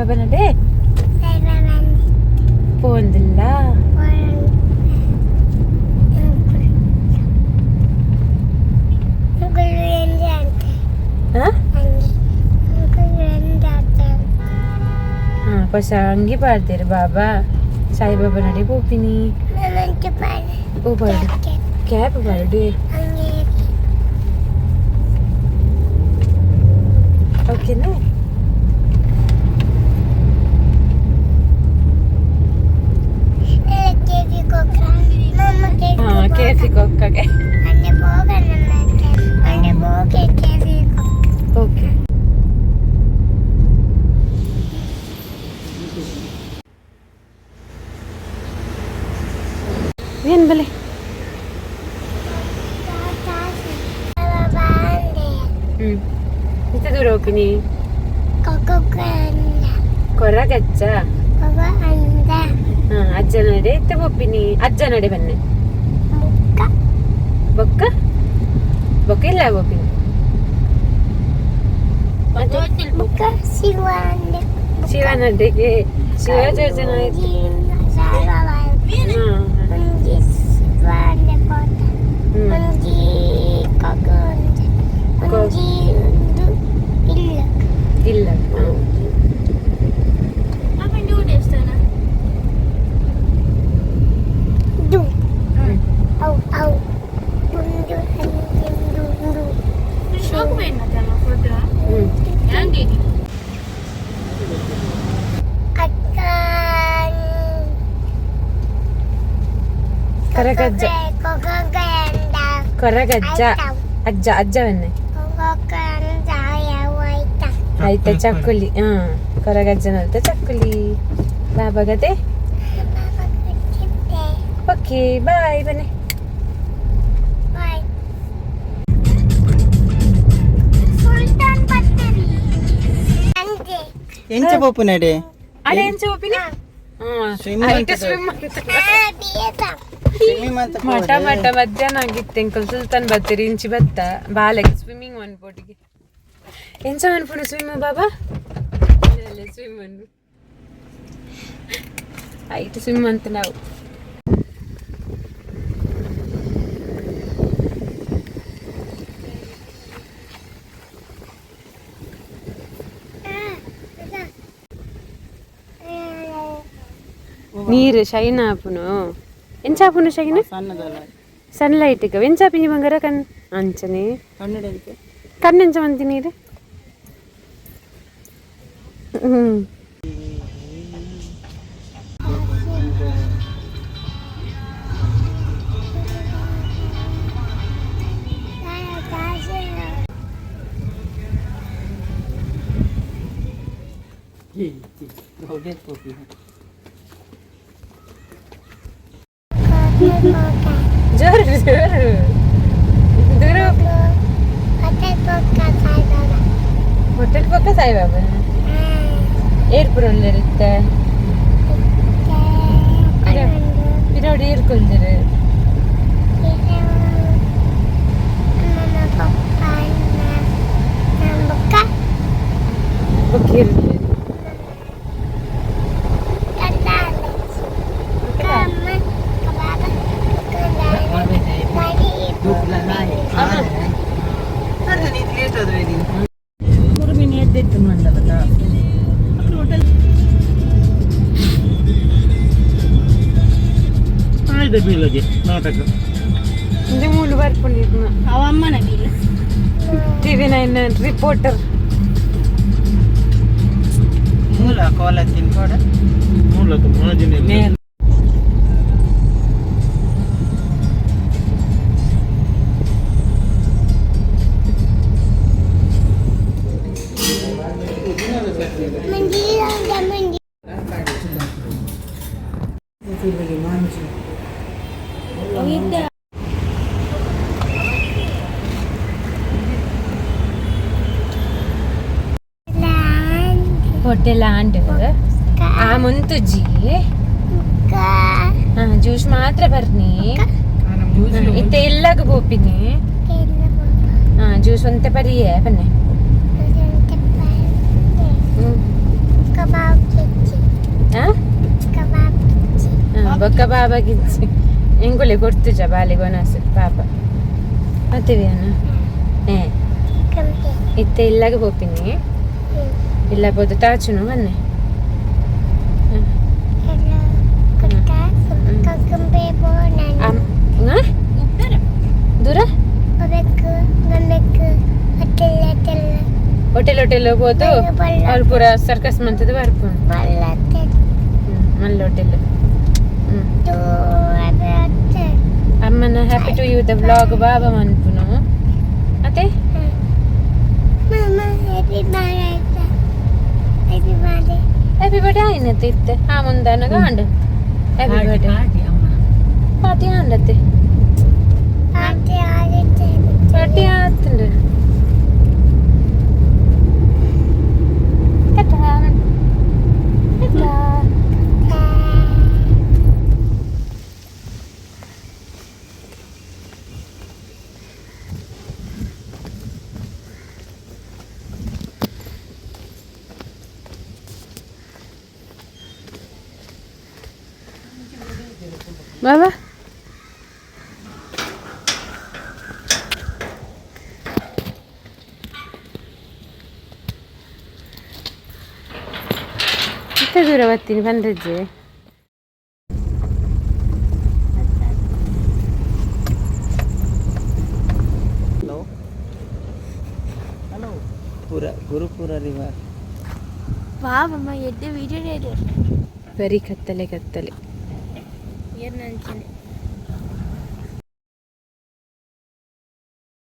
ಸಾಯಿಬಾಬಾ ನಡೆ ಪೋಂದಿಲ್ಲ. ಹಾ ಹಾ ಹೊಸ ಅಂಗಿ ಪಾಡ್ತೀರಿ ಬಾಬಾ. ಸಾಯಿಬಾಬಾ ನಡೆ ಪೋಪಿನಿ. ಓ ಪಾಡು, ಕ್ಯಾಪ್ ಪಾಡು. ಓಕೆನಾ? ಹಾ, ಕೆಫಿ ಕೊಕ್ಕಗೆ. ಓಕೆ. ಏನು ಬಲೆ? ಹ್ಮ್ ಇತ್ತ ದೂರ ಹೋಗ್ತೀನಿ. ಕೊರಗಜ್ಜ. ಹಾ, ಅಜ್ಜ ನಡೆ ಇತ್ತ ಪೋಪಿನಿ. ಅಜ್ಜ ನಡೆ ಬನ್ನೆ. ಬೊಕ್ಕ ಬೊಕ್ಕ ಇಲ್ಲ ಪೋಪಿನಿ. ಶಿವನಡೆಗೆ ಶಿವ ಯೋಜನೆ ಆಯ್ತು. ಹ್ಮ್ ಇಲ್ಲ. ಹ್ಮ್ ಕೊರಗಜ್ಜ, ಕೊರಗಜ್ಜ, ಅಜ್ಜ, ಅಜ್ಜ ಬನ್ನೆ. ಆಯ್ತಾ? ಚಕ್ಕುಲಿ. ಹಾ, ಕೊರಗಜ್ಜನಲ್ತ ಚಕ್ಕುಲಿ ಬಾಬಗತೆ. ಓಕೆ, ಬಾಯ್ ಬನ್ನಿ. ಎಂಚ ಪೋಪು ನಡೆ? ಅಡೆ ಎಂಚ ಒಪ್ಪಿನಿ? Swim. ಸ್ವಿಮ್. ಸ್ವಿಮ್ಮಿಂಗ್ ಅಂತ. ಮಠ ಮಠ ಮಧ್ಯಾಹ್ನ ಆಗಿತ್ತು. ಎಂಕಲ್ ಸುಲ್ತಾನ್ ಬತ್ತೀರಿ ಇಂಚಿ ಬತ್ತ ಬಾಲೆಗೆ ಸ್ವಿಮ್ಮಿಂಗ್ ಮನ್ಪೋಟಿಗೆ. ಎಂಚ ಮನ್ಪುಂಡು ಸ್ವಿಮ್ ಬಾಬಾ? ಸ್ವಿಮ್ ಅನ್ನು ಐಟ್ ಸ್ವಿಮ್ ಅಂತ ನಾವು. ನೀರು ಶೈನ್ ಆಪುನು. ಎಂಚ ಆಪುನು ಶೈನ್? ಸಣ್ಣದಲ್ಲ. ಸನ್ಲೈಟ್ ಎಂಚ ಪಿಂಜಿ ಬಂಗಾರ ಕಣ್ ಅಂಚನೆ. ಕನ್ನಡ ಎಂತ? ಕಣ್ಣೆಂಚ ಮಂತಿ ನೀರು. ಹ್ಮ್ ಜೋರು ಜೋರು ದೂರ. ಹೋಟೆಲ್ ಪಕ್ಕ ಸಾಯಿಬಾಬಾ ಏರ್ಪುರ ಇರುತ್ತೆ. ಪಿರೋಡಿ ಏರ್ಕೊಲ್ದಿರು. ಬೊಕ್ಕ ಇರ್ಲಿ. ಲೇಟ್ ಆದ್ರೆ ಬೀಲಗೆ ನಾಟಕ. ಇಂಜೆ ಮೂಲು ಬರ್ಪುಂಡಿತ್ನ. ಅಮ್ಮನ ಬೀಲ್. ಟಿವಿ9 ರಿಪೋರ್ಟರ್. ಮೂಲ ಕೋಲ ತಿನ್ಕೋಡ. ಮೂಲಕ ಮಾಜಿನ. ಹೋಟೆಲ್ ಆಂಡ್ ಆ ಮುಂತುಜಿ. ಹಾ, ಜ್ಯೂಸ್ ಮಾತ್ರ ಬರ್ನಿ. ಇತ್ತೆ ಎಲ್ಲಗ ಪೋಪಿನಿ. ಹಾ, ಜ್ಯೂಸ್ ಒಂತೆ ಪರಿಯೇ ಬನ್ನೆ. ಹ್ಮ್ ಬೊಕ್ಕ ಬಾಬಾ ಗಿಚ್ಚಿ ಎಂಗುಲೆ ಕೊಡ್ತುಜ ಬಾಲೆ ಗೊನಸು ಪಾಪ ಮತ್ತೆವೇನು ಏ ಇತ್ತೆ ಇಲ್ಲಾಗ ಪೋಪಿನಿ ಇಲ್ಲ ಪೋದು ತಾಚುನು ಬನ್ನೆ. ದೂರ ಹೋಟೆಲ್ ಹೋಟೆಲ್ ಹೋದು ಅವ್ರು ಪೂರ ಸರ್ಕಸ್ ಮಂತದ ಬರ್ಪುಂಡು ಮಲ್ಲ ಹೋಟೆಲ್. ಅಮ್ಮನ happy to you the vlog Baba ಮನ್ಪುನು ಅತ್ತೆ. ಹ್ಯಾಪಿ ಬರ್ಡೇ ಆಯ್ನತ್ತೆ ಇತ್ತೆ ಆ ಮುಂದಾನಗ ಆಂಡು happy birthday party ಆಂಡತ್ತೆ party ಆತುಂಡು. Tata Tata. ಬಾಬಾ ಇತ್ತ ದೂರ ಬರ್ತೀನಿ ಬಂದಜ್ಜೆ. ಹಲೋ ಹಲೋ ಪೂರ ಗುರುಪುರ ರಿವರ್. ಬಾಬಮ್ಮ ಎಡ್ಡೆ ವಿಡಿಯೋ ಬರೀ ಕತ್ತಲೆ ಕತ್ತಲೆ. ನಂಚನೆ.